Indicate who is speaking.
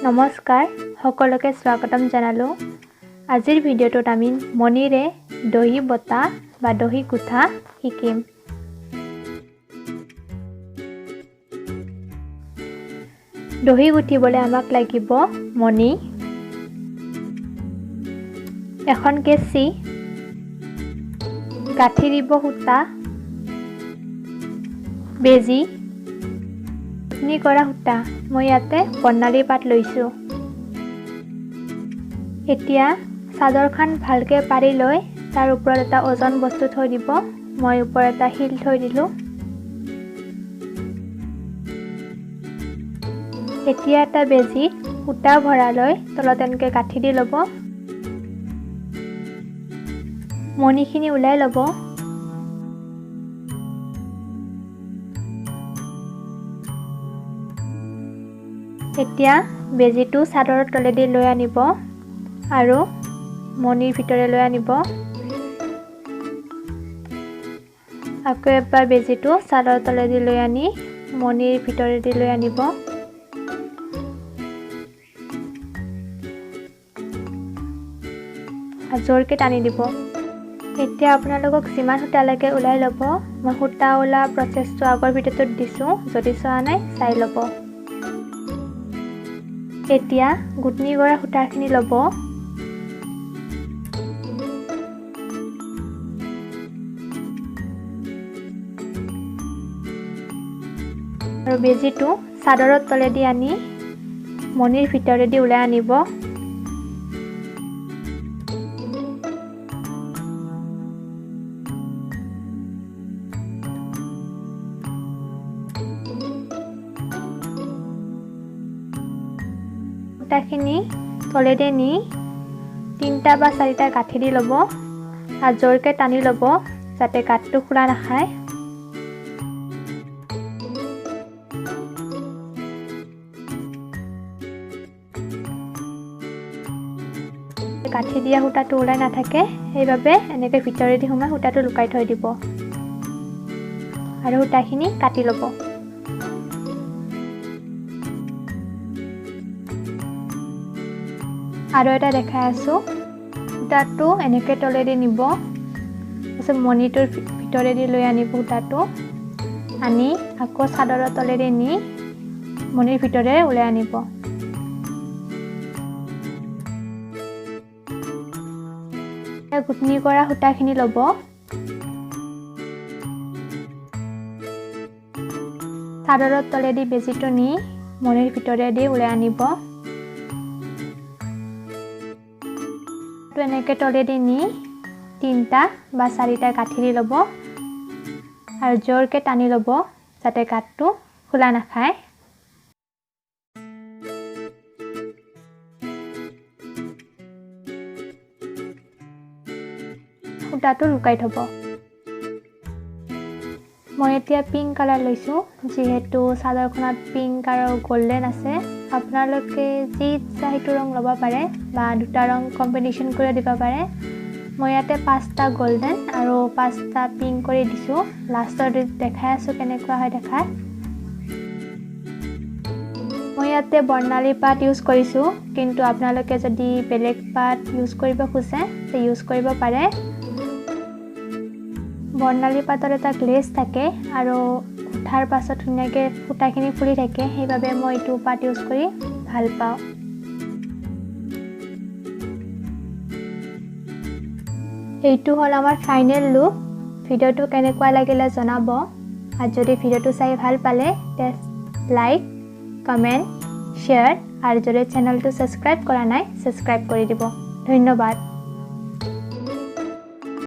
Speaker 1: নমস্কাৰ, সকলোকে স্বাগতম জনালোঁ। আজিৰ ভিডিঅ'টোত আমি মণিৰে দহি বটা বা দহি গুঠা শিকিম। দহি গুঠিবলৈ আমাক লাগিব মণি, এখন কেঁচি, গাঁঠি দিব সূতা, বেজী, গুঠনি কৰা সূতা। মই ইয়াতে বৰ্ণালী পাত লৈছোঁ। এতিয়া চাদৰখন ভালকৈ পাৰি লৈ তাৰ ওপৰত এটা ওজন বস্তু থৈ দিব। মই ওপৰত এটা শিল থৈ দিলোঁ। এতিয়া এটা বেজীত সূতা ভৰাই লৈ তলত এনেকৈ গাঁঠি দি ল'ব। মণিখিনি ওলাই ল'ব। এতিয়া বেজীটো চাদৰৰ তলেদি লৈ আনিব আৰু মণিৰ ভিতৰে লৈ আনিব। আকৌ এবাৰ বেজীটো চাদৰৰ তলেদি লৈ আনি মণিৰ ভিতৰেদি লৈ আনিব। জোৰকৈ টানি দিব। এতিয়া আপোনালোকক যিমান সূতা লাগে ওলাই ল'ব। মই সূতা ওলোৱা প্ৰচেছটো আগৰ ভিডিঅ'টোত দিছোঁ, যদি চোৱা নাই চাই ল'ব। এতিয়া গুটনি কৰা সূতাখিনি ল'ব। আৰু বেজীটো চাদৰৰ তলেদি আনি মণিৰ ভিতৰেদি ওলাই আনিব। সূতাখিনি তলেদি নি 3টা বা 4টা গাঁঠি দি ল'ব আৰু জোৰকৈ টানি ল'ব যাতে গাঁঠটো খোলা নাখায়। গাঁঠি দিয়া সূতাটো ওলাই নাথাকে, সেইবাবে এনেকৈ ভিতৰেদি সোমাই সূতাটো লুকাই থৈ দিব আৰু সূতাখিনি কাটি ল'ব। আৰু এটা দেখাই আছোঁ। সূতাটো এনেকৈ তলেদি নিব, তাৰপিছত মণিটোৰ ভিতৰেদি লৈ আনিব। সূতাটো আনি আকৌ চাদৰৰ তলেদি নি মণিৰ ভিতৰেৰে ওলাই আনিব। গুটনি কৰা সূতাখিনি ল'ব। চাদৰৰ তলেদি বেজীটো নি মণিৰ ভিতৰেদি ওলাই আনিব। এনেকৈ তলেদি নি 3টা বা 4টা গাঁঠি দি ল'ব আৰু জোৰকৈ টানি ল'ব যাতে গাঁঠটো খোলা নাখায়। সূতাটো লুকাই থ'ব। মই এতিয়া পিংক কালাৰ লৈছোঁ, যিহেতু চাদৰখনত পিংক আৰু গল্ডেন আছে। আপোনালোকে যি ইচ্ছা সেইটো ৰং ল'ব পাৰে বা দুটা ৰং কম্বিনেশ্যন কৰি দিব পাৰে। মই ইয়াতে 5টা গল্ডেন আৰু 5টা পিংক কৰি দিছোঁ। লাষ্টত দেখাই আছোঁ কেনেকুৱা হয় দেখাত। মই ইয়াতে বৰ্ণালী পাত ইউজ কৰিছোঁ, কিন্তু আপোনালোকে যদি বেলেগ পাত ইউজ কৰিব খোজে তে ইউজ কৰিব পাৰে। বৰ্ণালী পাতৰ এটা গ্লেজ থাকে আৰু উঠাৰ পাছত ধুনীয়াকৈ সূতাখিনি ফুলি থাকে, সেইবাবে মই এইটো পাত ইউজ কৰি ভাল পাওঁ। এইটো হ'ল আমাৰ ফাইনেল লুক। ভিডিঅ'টো কেনেকুৱা লাগিলে জনাব, আৰু যদি ভিডিঅ'টো চাই ভাল পালে তে লাইক, কমেণ্ট, শ্বেয়াৰ আৰু যদি চেনেলটো ছাবস্ক্ৰাইব কৰা নাই ছাবস্ক্ৰাইব কৰি দিব। ধন্যবাদ।